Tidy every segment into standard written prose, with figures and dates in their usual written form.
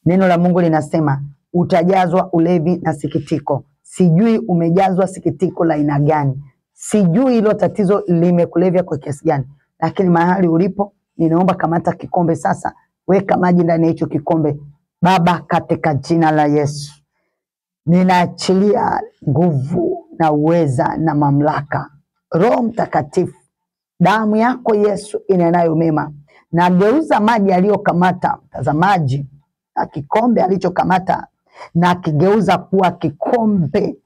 Neno la Mungu linasema utajazwa ulevi na sikitiko. Sijui umejazwa sikitiko la aina gani, sijui hilo tatizo limekulevya kwa kiasi gani, lakini mahali ulipo, ninaomba kamata kikombe sasa, weka maji ndani ya hicho kikombe. Baba, katika jina la Yesu, ninaachilia nguvu na uweza na mamlaka. Roho Mtakatifu, damu yako Yesu inenayo mema, nageuza maji aliyokamata mtazamaji na kikombe alichokamata na kigeuza kuwa kikombe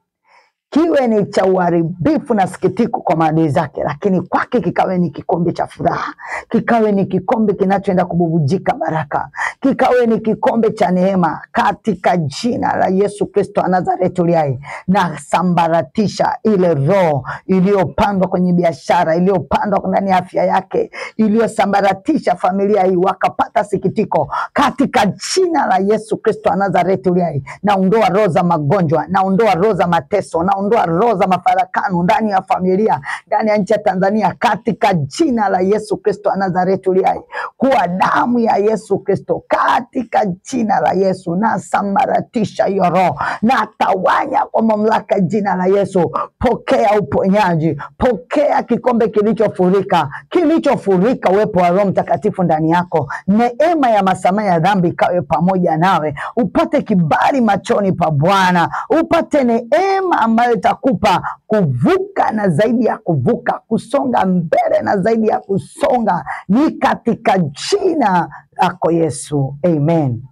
kiwe ni cha uharibifu na sikitiko kwa maadui zake, lakini kwake kikawe ni kikombe cha furaha, kikawe ni kikombe kinachoenda kububujika baraka, kikawe ni kikombe cha neema, katika jina la Yesu Kristo wa Nazareti uliye hai. Na sambaratisha ile roho iliyopandwa kwenye biashara, iliyopandwa ndani ya afya yake, iliyosambaratisha familia hii, wakapata sikitiko, katika jina la Yesu Kristo wa Nazareti uliye hai. Naondoa roho za magonjwa, naondoa roho za mateso, naondoa roho za mafarakano ndani ya familia, ndani ya nchi ya Tanzania, katika jina la Yesu Kristo wa Nazareti uliye hai. Kuwa damu ya Yesu Kristo, katika jina la Yesu, nasambaratisha hiyo roho, natawanya kwa mamlaka jina la Yesu. Pokea uponyaji, pokea kikombe kilichofurika, kilichofurika uwepo wa Roho Mtakatifu ndani yako. Neema ya masamaha ya dhambi ikawe pamoja nawe, upate kibali machoni pa Bwana, upate neema ambayo itakupa kuvuka na zaidi ya kuvuka, kusonga mbele na zaidi ya kusonga, ni katika jina lako Yesu, amen.